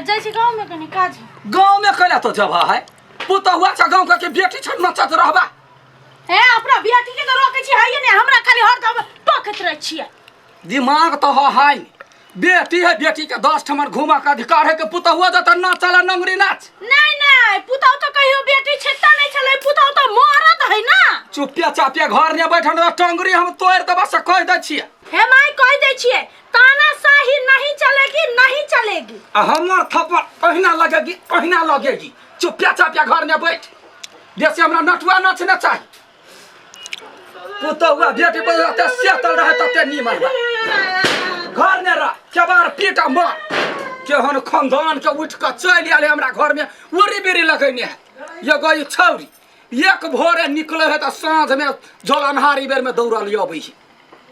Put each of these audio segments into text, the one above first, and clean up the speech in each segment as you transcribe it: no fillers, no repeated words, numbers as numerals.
जाइ छी गाँव में कनी काज है। गाँव में कैला तो जब है पुतहुआ छ गाँव के बेटी छ नचत रहबा हे अपना बेटी के तो रोकै छी है ने हमरा खाली हरदम टोकैत रहै छियै दिमाग तो है है बेटी है बेटी के 10 ठमर घुमा के अधिकार है के पुतहुआ जत नाचला नंगरी नाच। नहीं नहीं, पुतहु तो कहियो बेटी छेता नहीं छलै, पुतहु तो मरद है ना। चुपिया चापिया घर ने बैठल रह, टंगरी हम तोड़ देबा से कह दै छियै। हे my कह दै छियै, तानाशाही नहीं चलेगी, नहीं चलेगी। आ हमर थप्पड़ ओहिना लगेगी, ओहिना लगेगी। चुपिया चापिया घर ने बैठ, बेसी हमरा नटुआ नाच ने चाही। पुतहुआ बेटी पर रहते सेतल रहे तते नीमन बा। घर ने रह, केबार पीट आ मार। केहन खानदान के उठ के चलि आयल हमरा घर में उड़ी बीड़ी लगेने है। एगो ई छौरी एक भोरे निकले है तऽ साँझ में जल अन्हारी बेर में दौड़ल अबै है।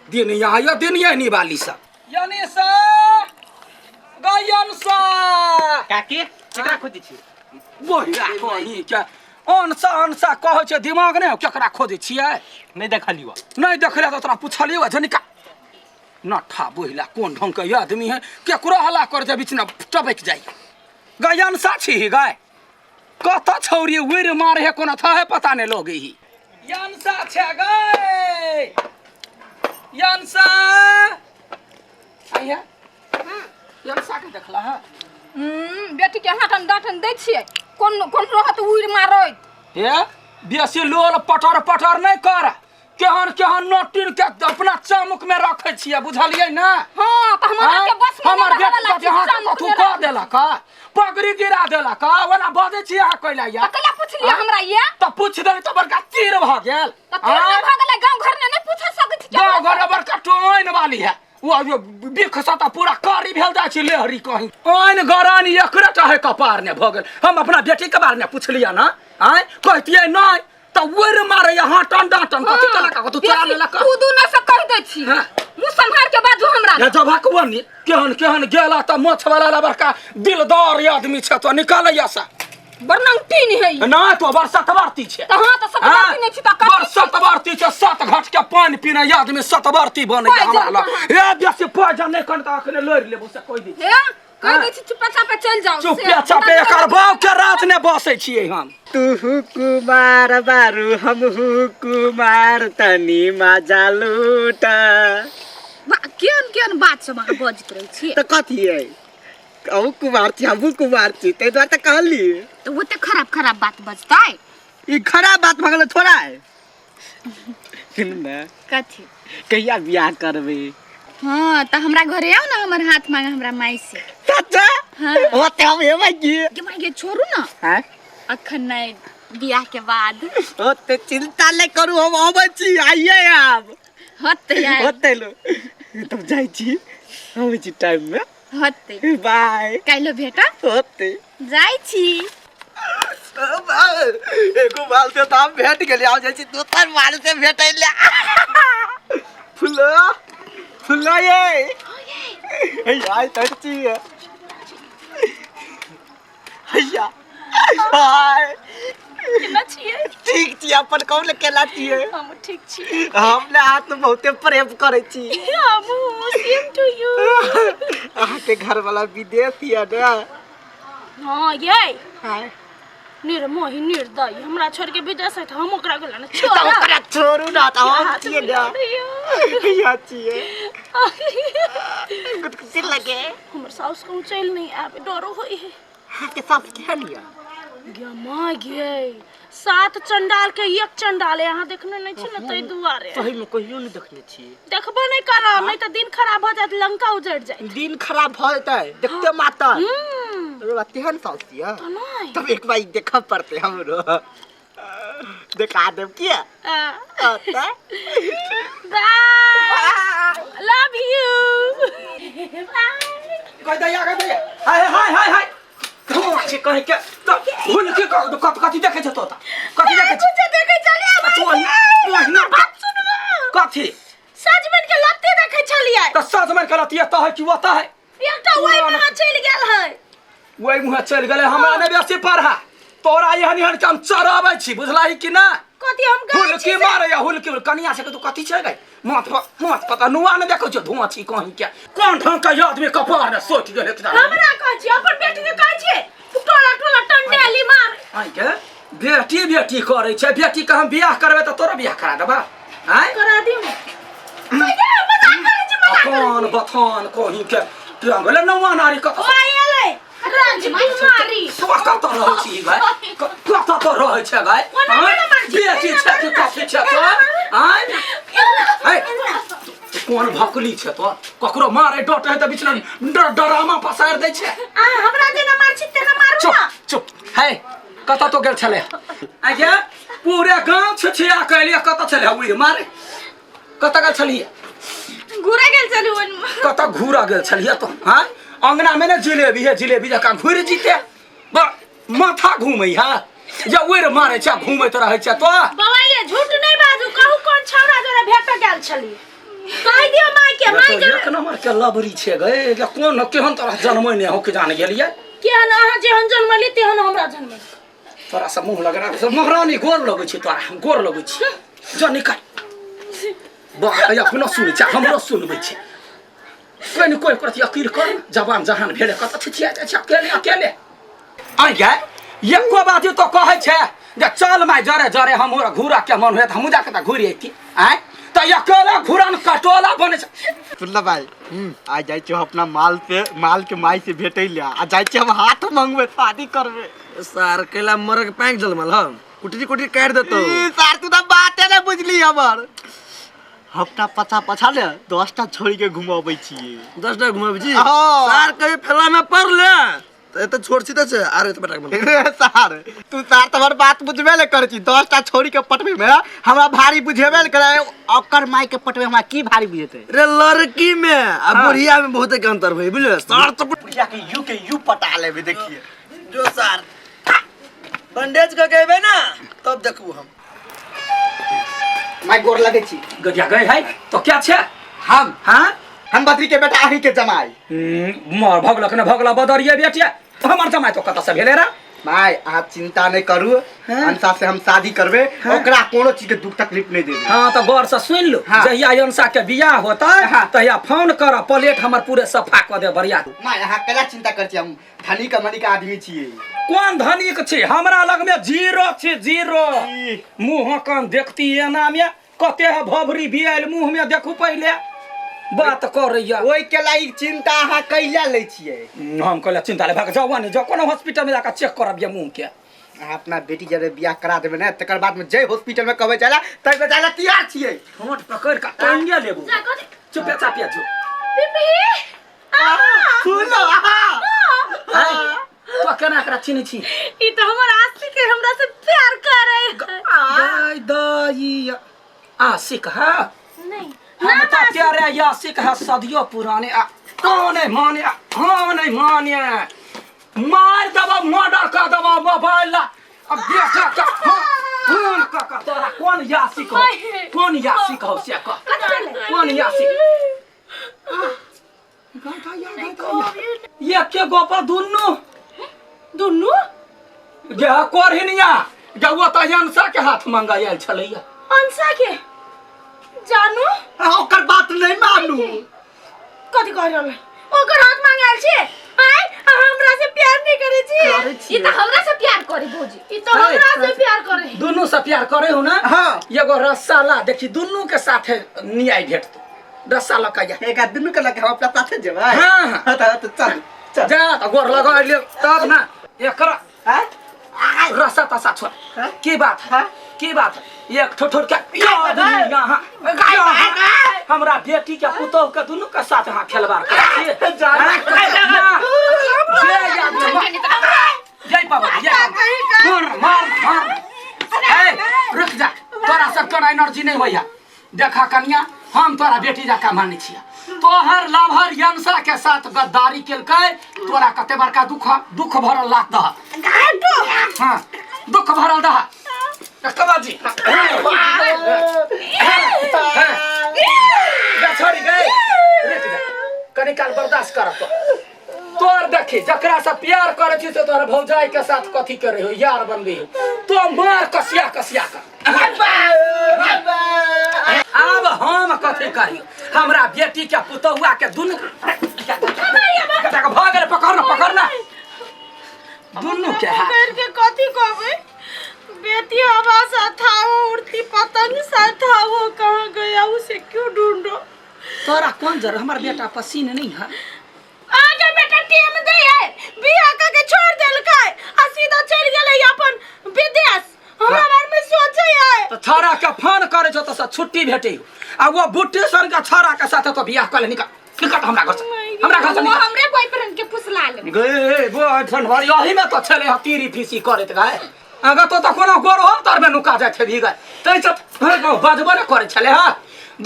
दिन यहाँ यो दिन यही निवाली सब। यानी सा गयन सा काकी केकरा खोजै छी? बोहिरा कहीं के अनसा अनसा कहै छै, दिमाग नहि हौ, केकरा खोजै छियै? नहि देखलियौ। नहि देखलियै तऽ तोरा पुछलियौ जनिका नठा बोहिला कोन ढंग के आदमी है, केकरो हल्ला कर दे बीच में टपकि जाइ। गय अनसा छी गाय, कत छौरी उड़ि मारे है कोनो था है पता नहीं लोग ही। अनसा छै गय अनसा, आइया अनसा के देखला है? बेटी के हाथन डांटन दै छियै, कोन कोन रहत उड़ि मारैत। हे बेसी लोल पटर पटर नहीं कर, केहन केहन नोटिन के अपना चामुक में रखे छियै, बुझलियै ना? हाँ, तऽ हमर आँय? के बस में हमर नहि रहऽ बेटी वाला के छी, अहाँ के चामुक कथू में कऽ रह- देलक हा? पगड़ी गिरा देलक हा? ओना बजै छी अहाँ कैला या? तऽ कैला पुछलियै हमरा ये? तऽ पूछि देली तऽ बड़का तीर भऽ गेल। तऽ तीर आँय? नहि भऽ गेलै, गाँव घर में नहि पूछ सकै छी गाँव घर में बड़का टोइन वाली है, ओ जो बिख से तऽ पूरा कारी भेल जाइ छै लेहरी कहीं। आइन गरान एकरे टा है कपार ने भऽ गेल। हम अपना बेटी के बारे में पुछलियै ना, आँय कहतियै नहि तऽ उड़ि मारे यहाँ टन डांटन कथी केलक कथू चोरा लेलक। कूदू न से कहि दै छी। हाँ। मुँह सम्हार के बाजू हमरा। ये जब हकवनी केहन केहन गेला तऽ मोछ वाला ला बड़का दिलदार आदमी छै तो निकालैया से। बरनौटी नहीं है ई। ना तो बड़ सतवर्ती छै। तऽ हाँ, तऽ सतवर्ती नहि छी तऽ कथी बड़ सतवर्ती छै, सात घाट के पानि पीने आदमी सतवर्ती बनै पाइ हमरा लग। जल ए बेसी पाइ जल नहि कन तऽ अखने लड़ि लेबो से कहि दै छी। हे, कहि दै छी चुपे चापे चलि जाउ। चुपे चापे एकर बाप के रात ने बसै छियै हम। तुहु कुमार बारू हमहु कुमार तनी मजा लूट। केहन केहन बात सब अहाँ बजैत रहै छियै? तऽ कथी है, अहूँ कुमार छी हमहूँ कुमार छी, ताहि दुआरे तऽ कहली। तऽ ओते खराब खराब बात बजतै? ई खराब बात भऽ गेलै थोड़ा है। सुन ने। कथी? कहिया बियाह करबै? हाँ, तऽ हमरा घरे आउ ने, हमर हाथ मांगे हमरा माई से। सच्चा? हाँ। ओते हम एबै की? के माई के छोड़ू ना। हाँ? अखन नहीं, बियाह के बाद। ओते चिंता नहि करू, हम अबै छी, आइए आब। होते यार। होते लो। तब जाइ छी, अबै छी टाइम में। होते। बाय। काल्हि भेट। होते। जाइ छी। एगो माल से तऽ हम भेट गेली, आब जाइ छी दोसर माल से भेटै ले। फुलो फुलो ये हैया तर छी हैया। हाय, केना छियै? ठीक छी, अपन कहू ने केना छियै? हम ठीक छी। हम ने अहाँ तऽ बहुते प्रेम करै छी। हमहूँ, सेम टू यू। अहाँके घरवाला विदेश यऽ ने? हाँ ये हाय। निर्मोही निर्दयी हमरा छोड़ के विदेश है तऽ हम ओकरा गेला ने तऽ छोड़। ओकरा छोड़ू ना, तऽ हम हाथ छियै मिला ने। दियौ। हैया छियै। गुदगुदी लगे। हमर साउस कहूँ चलि नहीं आबे, डरो होइ है। अहाँके साउस केहन यऽ? गे माँ गे, 7 चंडाल के 1 चंडाल है, अहाँ देखने नहीं छी ने ताहि दुआरे। सही में कहियो नहीं देखने छी। देखबो नहीं करब, नहीं तऽ दिन खराब भऽ जायत, लंका उजड़ जायत। दिन खराब भऽ जेतै देखते मात्र। अरे बात केहन साउस यऽ? तऽ नहि। तब एक बार देखऽ पड़तै हमरो। देखा देब किया? ओतऽ। बाय, लव यू, बाय। कह दैया, कह दैया, हाय हाय हाय हाय, छी कहे के तऽ हुल के कह कत कथी देखै छै तोता? कथी देखै छै? कुछ देखै छलियै। तू ओहिना ओहिना बात सुन ना। कथी? सजमनि के लत्ती देखै छलियै। तऽ सजमनि के लत्ती एतऽ है कि ओतऽ है? एकटा ओहि मुँहे चलि गेल है। ओहि मुँहे चलि गेलै। हमरा नहि बेसी पढ़ा, तोरा एहन एहन के हम चढ़ाबै छी, बुझलही कि ना? कथी हम गाय हुलकी छी से? मारैया हुलकी। कनिया से तू कथी छै गई? माथ पर माथ पर तऽ नुआ ने देखै छियै धुआं छी कहीं के कोन ढंग के आदमी कपार ने सोचि गेल एकरा हमरा कहै छी अपन बेटी के कहै छी टोला टोला टंडेली मार आइ के बेटी बेटी करै छै बेटी के हम बियाह करबै तऽ तोरो बियाह करा देबा आँय करा दियौ ने भैया, मजाक करै छी मजाक करै अथान बथान कहीं के ट्रंगले नौआ नारी कतऽ छी। ओ एलै राजकुमारी कतऽ रहै छी भाइ कतऽ तऽ रहै छै भाइ ओना आँय? केना मारै छी? बेटी छै कि कथी छै तो आँय है, तू कोन भकली छै तो ककरो मारे डटे है तऽ बीच में डरामा पसारि दै छै आ हमरा जेना मार छी तेना मारू चुप ना चुप है कतऽ तो गेल छलै आगे पूरे गाँव छिछिया कैलिए कतऽ छलै उड़ि मारे कतऽ गेल छलियै घुरे गेल चलू ओन कतऽ घूरा गेल छलियै तो हाँ अंगना में ने जिलेबी है जिलेबी जकाँ घुरि जीते माथा घूमै है जे उड़ि मारे छै घूमैत रहै छै तो बाबा ये झूठ नहीं बाजू कहू कोन छौड़ा जोरे भेट गेल छली कहि दियो माय के माय के एक नंबर के लबरी छै गए जे कोन केहन तरह जन्मै नहि हो के जान गेलियै केहन अहाँ जेहन जन्मली तेहन हमरा जन्मली तोरा से मुँह लग रहा महारानी गोर लगै छै तोरा हम गोर लगै छी जो निकल बाह अपनो सुनै छै हमरो सुनबै छै कोइ ने कोइ प्रति अकीर कर जवान जहान भेले कतऽ छिछिया जाइ छै अकेले अकेले आइ गे एको बात तो कहै छै जे चल माय जरे जरे हम घूरा के मन होयत हमहूँ जाके तऽ घुरि अयती आँय तऽ अकेला घुरन कटोला बनै छै सुनला भाई आ जाइ छियै अपना माल पे माल के माई से भेटै ले आ जाइ छियै हम हाथ मंगबै शादी करबै सार कैला मरक पैंक जलमल हम कुटरी कुटरी काटि देतौ ई सार तू तऽ बाते नहि बुझली हमर अपना पछा पछा ले 10 टा छोड़ी के घुमाबै छियै 10 टा घुमाबै छी हाँ। सार कभी फेला में पड़ ले तऽ एते छोट छी तऽ छै आर एते बटा के रे सार तू सार तऽ हमर बात बुझबे ने करै छी 10 टा छोड़ी के पटबै में हमरा भारी बुझेबे ने करे ओकर माई के पटबै हमरा की भारी बुझेतै रे लड़की में आ बुढ़िया में बहुत के अंतर होई बुझले सार तो बुढ़िया के यू के यू पटा लेबै देखिए जो सार बैंडेज कऽ के एबै ना तब देखबू हम माय गोर लगै छी गजिया गए है तो क्या छै हम हाँ हम बद्री के बेटा अहीं के जमाई मर भगलक ने भगला बदरिए बेटिया हमर जमाई तो कतऽ से भेले रे माय अहाँ चिंता नहीं करू अंशा से हम शादी करबे ओकरा कोनो चीज के दुख तकलीफ नहीं देबे हाँ तो गौर से सुन लो हाँ। जहिया अंशा के बियाह होता हाँ। तहिया फोन कर प्लेट हमर पूरे सफा कऽ दे बढ़िया माय अहाँ केना चिंता कर छी हम धनी के मनी के आदमी छियै कोन धनिक छी हमरा लग में जीरो छी जीरो मुँह कान देखती एना में कते है भभरी बियाल मुँह में देखू पहिले बात करैया ओहि के लागि चिंता अहाँ कैला लै छियै हम कहले चिंता ले भाग जाओ नहीं जाओ कोनो हॉस्पिटल में जाकर चेक करब ये मुँह के अहाँ अपना बेटी जब बियाह करा देबै ने तकर बाद में जै हॉस्पिटल में कहबै जाय ला तै में जाय ला तैयार छियै होंठ पकड़ के टांगे लेबू जा कथी चुपे चापे जो पिपी सुनो अहाँ तो केना एकरा चिन्है छी ई तऽ हमर आशिक है हमरा से प्यार करे दाई दाई आशिक है नहीं हम तो तेरे आशिक है सदियों पुराने आ तो नहीं माने हाँ नहीं माने मार देबो मर्डर कर देबो मोबाइल ला अब देख का कौन का का तोरा कौन आशिक हो कौन आशिक हो से कह कौन आशिक एके गोपा दुनू दुनू जे कोरहिनिया जे ओ तऽ अंशा के हाथ मंगायल छलैया अंशा के जानू अहाँ ओकर बात नहीं मानू कथी कह रहल है? ओकर हाथ मांगायल छी आय अहाँ हमरा से प्यार नहीं करे छी ई तऽ हमरा से प्यार करे भौजी ई तो हमरा से प्यार करे दुनू से प्यार करे हो ना हाँ। एगो रस्सा ला देखी दुनू के साथे न्याय भेटतो रस्सा लऽ के जा एक आदमी के लगे हम अपना साथे जेबै हाँ, हाँ। हाँ तऽ चल चल जा तऽ गोर लगा ले तब ना एकरा हाँ? रस्सा तस्सा छोड़ हाँ? की बात है हाँ? की बात है एक ठोठोर के याद नहीं यहाँ यहाँ हमरा बेटी के पुतोह के दुनू के साथ यहाँ खेलबार करै छी। जा, हाँ? ना। जे याद नहीं। जय बाबा जय बाबा मार मार मार ए रुक जा तोरा सब तोरा एनर्जी नहीं होइया देखा कनिया हम तोरा बेटी जकाँ मानै छियै तोहर लाभर यंसा के साथ गद्दारी केलकै तोरा कते बड़का दुख दुख भरल लात दह हाँ दुख भरल दह कबाजी छोड़ी गए रुक जा कनी काल बर्दाश्त कर तो तोर देखी जकरा से प्यार करे छी से तोहर भौजाई के साथ कथी करे हो यार बनबी हो तो मार कसिया कसिया कर आब हम कथी अथी करियो हमरा बेटी के पुतहुआ के दुनू भऽ गेल पकड़ ना पकड़ ना दुनू के हाथ करके कथी कहबै बेटी हवा सा था वो उड़ती पतंग सा था वो कहाँ गया उसे क्यों ढूंढो तोरा कोन जर हमर बेटा पसीन नहीं है आगे बेटा टेम दे है बियाह क के छोड़ देलकै आ सीधा चलि गेलै अपन विदेश हमरा बारे में सोचे है तो छौड़ा के फोन करे छौ तो से छुट्टी भेटे आ वो बुट्टी सन के छौड़ा के साथ तो बियाह कर ले निकल निकल हमरा घर से हमरा घर से वो निकल हमरे बॉयफ्रेंड के फुसला ले गे बॉयफ्रेंड भरी यही में तो छले ह तीरी फीसी करैत गाय अगर तो तो कोनो गोर हो तर में नुका जाय छे गए तै से बजबो ने करे छले हा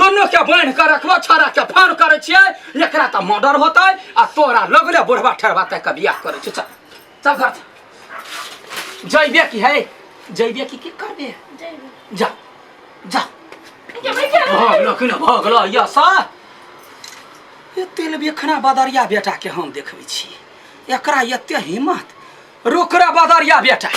दोनों के बांध के रखबो छौड़ा के फोन करे छियै एकरा तऽ मर्डर होतै आ तोरा लगले बुढ़वा ठेरवा तक के बियाह करे छै चल चल घर से। जइबे की है जइबे की की करबे जा जा भगलो कि न भगलो या सा एते बेखना बदरिया बेटा के हम देखबै छी एकरा एते हिम्मत रोक रे बदरिया बेटा।